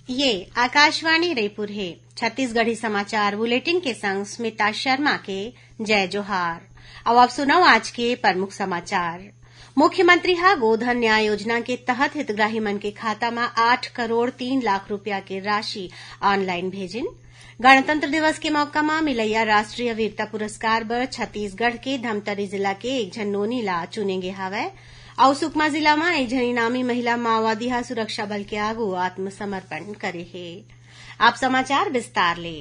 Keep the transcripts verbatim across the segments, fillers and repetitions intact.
ये आकाशवाणी रईपुर हे। छत्तीसगढ़ी समाचार बुलेटिन के संग स्मिता शर्मा के जय जोहार। अब आप सुनव आज के प्रमुख समाचार। मुख्यमंत्री ह गोधन न्याय योजना के तहत हितग्राही मन के खाता म आठ करोड़ तीन लाख रुपया के राशि ऑनलाइन भेजिन। गणतंत्र दिवस के मौका म मिलैया राष्ट्रीय वीरता पुरस्कार बर छत्तीसगढ़ के धमतरी जिला के एक झन नोनी ला चुने गे हावय। अउ सुकमा जिला म एक झन इनामी महिला माओवादी ह सुरक्षा बल के आगू आत्मसमर्पण करे हे। आप समाचार विस्तार ले।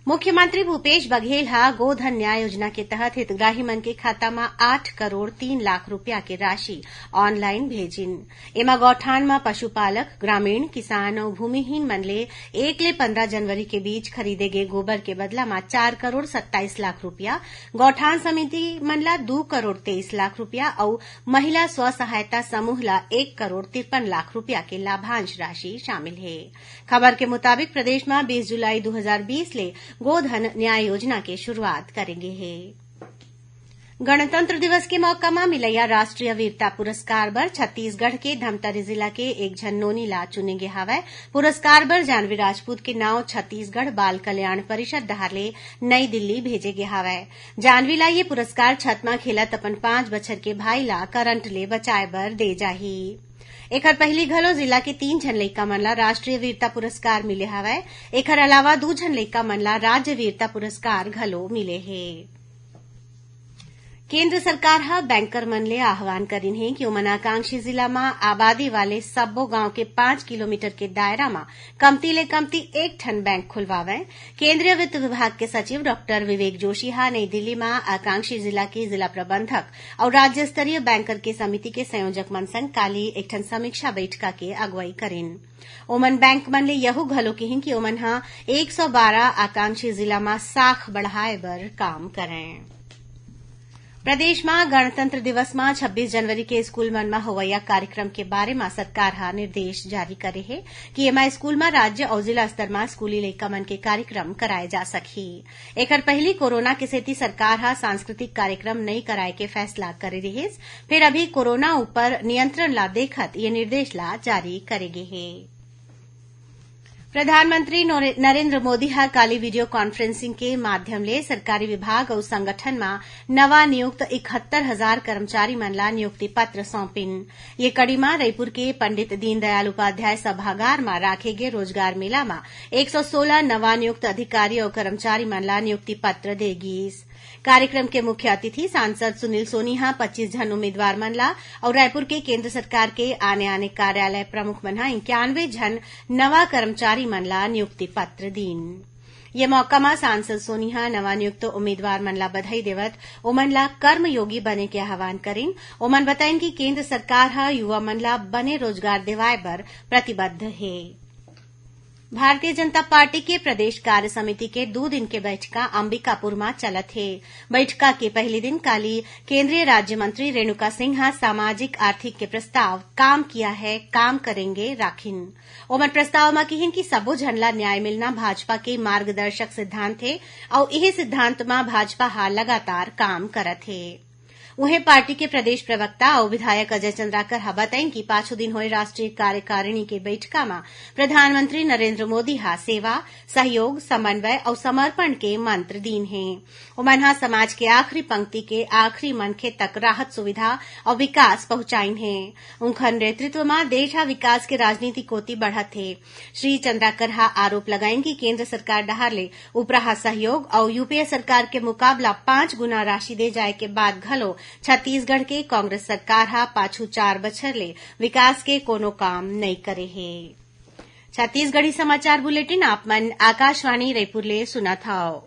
मुख्यमंत्री भूपेश बघेल ह गोधन न्याय योजना के तहत हितग्राही मन के खाता म आठ करोड़ तीन लाख रुपया के राशि ऑनलाइन भेजिन। एमा गौठान म पशुपालक, ग्रामीण, किसान अउ भूमिहीन मन ले एक ले पंद्रह जनवरी के बीच खरीदे गे गोबर के बदला म चार करोड़ सत्ताईस लाख रुपया, गौठान समिति मन ला दू करोड़ तेईस लाख रुपया अउ महिला स्व सहायता समूह ला एक करोड़ तिरपन लाख रुपया के लाभांश राशि शामिल हे। खबर के मुताबिक, प्रदेश म बीस जुलाई दू हजार बीस ले गोधन न्याय योजना के शुरुआत करे गे हे। गणतंत्र दिवस के मौका म मिलैया राष्ट्रीय वीरता पुरस्कार बर छत्तीसगढ़ के धमतरी जिला के एक झन नोनी ला चुने गे हावय। पुरस्कार बर जानवी राजपूत के नाव छत्तीसगढ़ बाल कल्याण परिषद डहार ले नई दिल्ली भेजे गे हावय। जानवी ला ये पुरस्कार छत म खेलत अपन पांच बछर के भाई ला करंट ले बचाए बर दे जाही। एखर पहिली घलो जिला के तीन झन लइका मन ला राष्ट्रीय वीरता पुरस्कार मिले हावय। एखर अलावा दू झन लइका मन ला राज्य वीरता पुरस्कार घलो मिले हे। केंद्र सरकार ह बैंकर मन ले आह्वान करिन हे कि ओमन आकांक्षी जिला म आबादी वाले सब्बो गांव के पांच किलोमीटर के दायरा म कमती ले कमती एक ठन बैंक खुलवावय। केंद्रीय वित्त विभाग के सचिव डॉक्टर विवेक जोशी ह नई दिल्ली म आकांक्षी जिला के जिला प्रबंधक अउ राज्य स्तरीय बैंकर के समिति के संयोजक मन संग काली एक ठन समीक्षा बैठका के अगुवाई करिन। ओमन बैंक मन ले यहू घलो किहिन कि ओमन ह एक सौ बारह आकांक्षी जिला म साख बढ़ाए बर काम करंय। प्रदेश म गणतंत्र दिवस म छब्बीस जनवरी के स्कूल मन म होवइया कार्यक्रम के बारे म सरकार ह निर्देश जारी करे हे कि एमा स्कूल म राज्य अउ जिला स्तर म स्कूली लइका मन के कार्यक्रम कराए जा सकही। एखर पहिली कोरोना के सेती सरकार ह सांस्कृतिक कार्यक्रम नइ कराए के फैसला करे रिहिस, फेर अभी कोरोना ऊपर नियंत्रण ला देखत ये निर्देश ला जारी करे गे हे। प्रधानमंत्री नोरे-, नरेंद्र मोदी ह काली वीडियो कॉन्फ्रेंसिंग के माध्यम ले सरकारी विभाग अउ संगठन म नवा नियुक्त इकहत्तर हजार कर्मचारी मन ला नियुक्ति पत्र सौंपिन। ये कड़ी म रईपुर के पंडित दीनदयाल उपाध्याय सभागार म राखे गे रोजगार मेला म एक सौ सोलह नवा नियुक्त अधिकारी अउ कर्मचारी मन ला नियुक्ति पत्र दे गीस। कार्यक्रम के मुख्य अतिथि सांसद सुनील सोनी ह पच्चीस झन उम्मीदवार मन ला अउ रायपुर के केंद्र सरकार के आने-आने कार्यालय प्रमुख मन ह इक्यानवे झन नवा कर्मचारी मन ला नियुक्ति पत्र दीन। ये मौका म सांसद सोनी ह नवा नियुक्त उम्मीदवार मन ला बधाई देवत ओमन ला कर्मयोगी बने के आह्वान करिन। ओमन बताइन कि केंद्र सरकार ह युवा मन ला बने रोजगार देवाय बर प्रतिबद्ध हे। भारतीय जनता पार्टी के प्रदेश कार्य समिति के दू दिन के बैठका अंबिकापुर म चलत हे। बैठका के पहिली दिन काली केंद्रीय राज्य मंत्री रेणुका सिंह ह सामाजिक आर्थिक के प्रस्ताव काम किया है, काम करेंगे राखिन। ओमन प्रस्ताव म किहिन कि सबो झन ला न्याय मिलना भाजपा के मार्गदर्शक सिद्धांत हे अउ इही सिद्धांत म भाजपा ह लगातार काम करत हे। उहें, पार्टी के प्रदेश प्रवक्ता अउ विधायक अजय चंद्राकर ह बताइन कि पाछू दिन होए राष्ट्रीय कार्यकारिणी के बैठका म प्रधानमंत्री नरेंद्र मोदी ह सेवा, सहयोग, समन्वय अउ समर्पण के मंत्र दीन हे। ओमन ह समाज के आखिरी पंक्ति के आखिरी मनखे तक राहत सुविधा अउ विकास पहुंचाइन हे। उंखर नेतृत्व म देश ह विकास के राजनीति कोति बढ़त हे। श्री चंद्राकर ह आरोप लगाइन कि केंद्र सरकार डहार ले उपराहा सहयोग अउ यूपीए सरकार के मुकाबला पांच गुना राशि दे जाए के बाद घलो छत्तीसगढ़ के कांग्रेस सरकार ह पाछू चार बछर ले विकास के कोनो काम नइ करे हे। छत्तीसगढ़ी समाचार बुलेटिन आप मन आकाशवाणी रईपुर ले सुनत हव।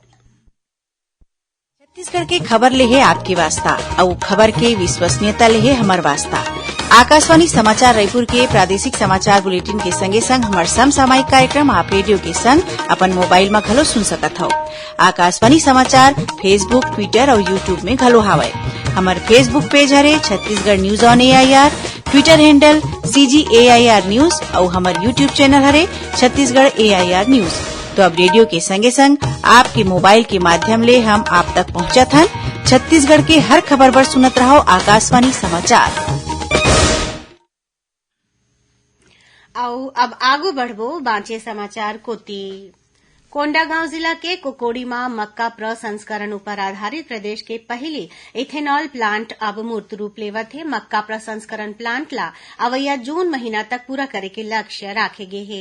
छत्तीसगढ़ के खबर ले हे आपके वास्ता, अउ खबर के विश्वसनीयता ले हे हमर वास्ता। आकाशवाणी समाचार रईपुर के प्रादेशिक समाचार बुलेटिन के संगे संग हमर समसामयिक कार्यक्रम आप रेडियो के संग अपन मोबाइल म घलो सुन सकत हव। आकाशवाणी समाचार Facebook, Twitter अउ YouTube में घलो हावय। हमर Facebook पेज हरे Chhattisgarh news on AIR, Twitter handle CG AIR news अउ हमर YouTube चैनल हरे छत्तीसगढ़ एआईआर न्यूज। तो अब रेडियो के संगे संग आपके मोबाइल के माध्यम ले हम आप तक पहुंचत हन। छत्तीसगढ़ के हर खबर बर सुनत रहव आकाशवाणी समाचार। अउ अब आगू बढ़बो बांचे समाचार कोति। कोंडागांव जिला के कोकोड़ी म मक्का प्रसंस्करण उपर आधारित प्रदेश के पहिली ethanol plant अब मूर्त रूप लेवत हे। मक्का प्रसंस्करण plant ला अवइया जून महीना तक पूरा करे के लक्ष्य राखे गे हे।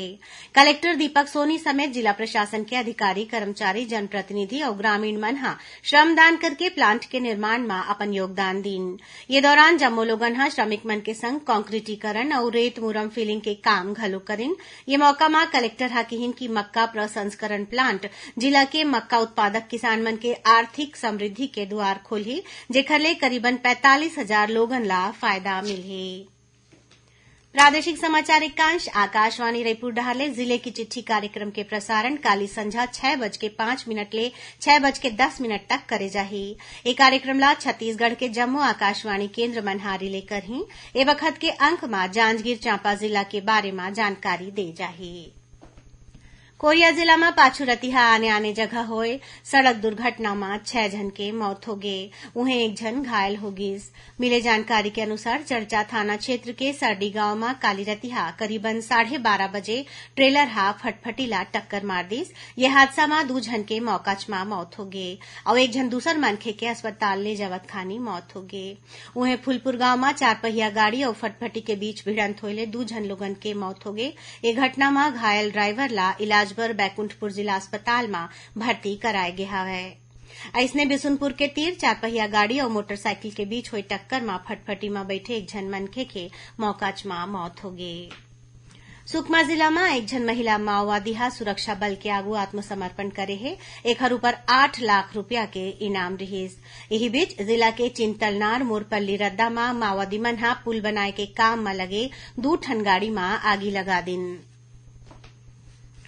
कलेक्टर दीपक सोनी समेत जिला प्रशासन के अधिकारी, कर्मचारी, जनप्रतिनिधि अउ ग्रामीण मन ह श्रमदान करके plant के निर्माण म अपन योगदान दीन। ये दौरान जम्मो लोगन ह श्रमिक मन के संग कांक्रीटीकरण अउ रेत मुरम filling के काम घलो करिन। ये मौका म कलेक्टर ह किहिन कि मक्का प्रसंस्करण plant जिला के मक्का उत्पादक किसान मन के आर्थिक समृद्धि के दुआर खोलही, जेखर ले करीबन पैंतालीस हजार लोगन ला फायदा मिलही। प्रादेशिक समाचार एकांश आकाशवाणी रायपुर डहार ले जिले की चिट्ठी कार्यक्रम के प्रसारण काली संझा छह बज के पाँच मिनट ले छह बज के दस मिनट तक करे जाही। ए कार्यक्रम ला छत्तीसगढ़ के जम्मो आकाशवाणी केंद्र मन ह रिले करही। ए बखत के अंक म जांजगीर चांपा जिला के बारे म जानकारी दे जाही। कोरिया जिला म पाछू रतिहा आने-आने जगह होए सड़क दुर्घटना म छह झन के मौत होगे, उहें एक झन घायल होगिस। मिले जानकारी के अनुसार, चरचा थाना क्षेत्र के सरडी गांव म काली रतिहा करीबन साढ़े बारह बजे ट्रेलर ह फटफटी ला टक्कर मार दिस। ये हादसा म दू झन के मौकाच म मौत होगे, अउ एक झन दूसर मनखे के अस्पताल ले जावत खानी मौत होगे। उहें, फूलपुर गांव म चारपहिया गाड़ी अउ फटफटी के बीच भिड़ंत होए ले दू झन लोगन के मौत होगे। ये घटना म घायल ड्राइवर ला इलाज बर बैकुंठपुर जिला अस्पताल म भर्ती कराए गे हवय। अइसने, बिसुनपुर के तीर चारपहिया गाड़ी अउ मोटरसाइकिल के बीच होए टक्कर म फटफटी म बइठे एक झन मनखे के मौकाच म मौत होगे। सुकमा जिला म एक झन महिला माओवादी ह सुरक्षा बल के आगू आत्मसमर्पण करे हे। एखर ऊपर आठ लाख रुपया के इनाम रिहिस। इही बीच, जिला के चिंतलनार मोरपल्ली रद्दा म माओवादी मन ह पुल बनाए के काम म लगे दू ठन गाड़ी म आगी लगा दिन।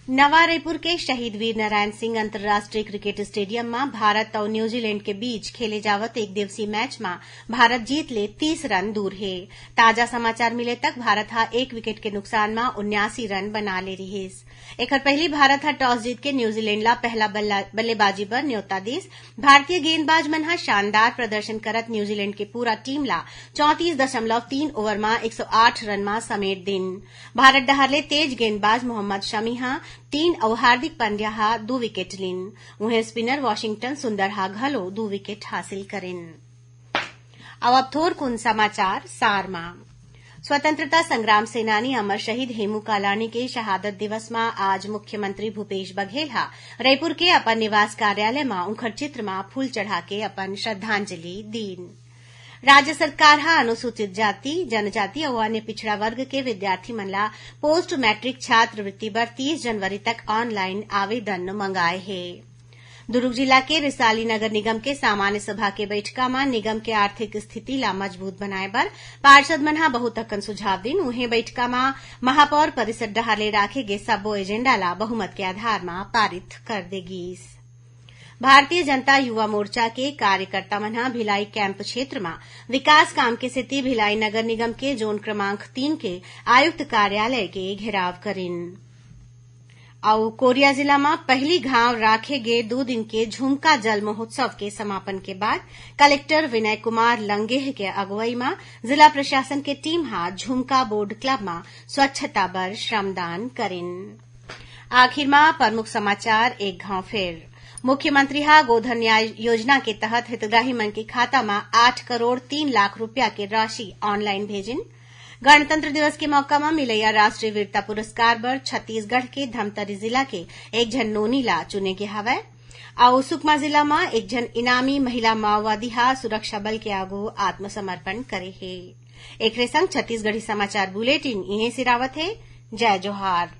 नवा रायपुर के शहीद वीर नारायण सिंह अंतर्राष्ट्रीय क्रिकेट स्टेडियम म भारत अउ न्यूजीलैंड के बीच खेले जावत एक दिवसीय मैच म भारत जीत ले तीस रन दूर हे। ताजा समाचार मिले तक भारत ह एक विकेट के नुकसान म उन्यासी रन बना ले रिहिस। एखर पहिली भारत ह टॉस जीत के न्यूजीलैंड ला पहला बल्ला-, बल्लेबाजी बर न्योता दिस। भारतीय गेंदबाज मन ह शानदार प्रदर्शन करत न्यूजीलैंड के पूरा टीम ला चौंतीस दशमलव तीन ओवर म एक सौ आठ रन म समेट दिन। भारत डहार ले तेज गेंदबाज मोहम्मद शमी ह तीन अउ हार्दिक पांड्या ह दू विकेट लीन। उहें, स्पिनर वॉशिंगटन सुंदर ह घलो दू विकेट हासिल करिन। अब, अब थोरकुन समाचार सार म। स्वतंत्रता संग्राम सेनानी अमर शहीद हेमू कालानी के शहादत दिवस म आज मुख्यमंत्री भूपेश बघेल ह रायपुर के अपन निवास कार्यालय म उंखर चित्र म फूल चढ़ा के अपन श्रद्धांजलि दीन। राज्य सरकार ह अनुसूचित जाति, जनजाति अउ अन्य पिछड़ा वर्ग के विद्यार्थी मन ला पोस्ट मैट्रिक छात्रवृत्ति बर तीस जनवरी तक ऑनलाइन आवेदन मंगाए हे। दुरूग जिला के रिसाली नगर निगम के सामान्य सभा के बइठका म निगम के आर्थिक स्थिति ला मजबूत बनाए बर पार्षद मन ह बहुत अकन सुझाव दिन। उहें, बइठका म महापौर परिसर डहार ले राखे गे सब्बो एजेंडा ला बहुमत के आधार म पारित कर दे गीस। भारतीय जनता युवा मोर्चा के कार्यकर्ता मन ह भिलाई कैंप क्षेत्र म विकास काम के सेती भिलाई नगर निगम के जोन क्रमांक तीन के आयुक्त कार्यालय के घेराव करिन। अउ कोरिया जिला म पहिली घांव राखे गे दू दिन के झुमका जल महोत्सव के समापन के बाद कलेक्टर विनय कुमार लंगेह के अगुवई म जिला प्रशासन के टीम ह झुमका बोर्ड क्लब म स्वच्छता बर श्रमदान करिन। आखिर म प्रमुख समाचार एक घांव फेर। मुख्यमंत्री ह गोधन न्याय योजना के तहत हितग्राही मन के खाता म आठ करोड़ तीन लाख रुपया के राशि ऑनलाइन भेजिन। गणतंत्र दिवस के मौका म मिलैया राष्ट्रीय वीरता पुरस्कार बर छत्तीसगढ़ के धमतरी जिला के एक झन नोनी ला चुने गे हवय। अउ सुकमा जिला म एक झन इनामी महिला माओवादी ह सुरक्षा बल के आगू आत्मसमर्पण करे हे। एकरे संग छत्तीसगढ़ी समाचार बुलेटिन इहें सिरावत हे। जय जोहार।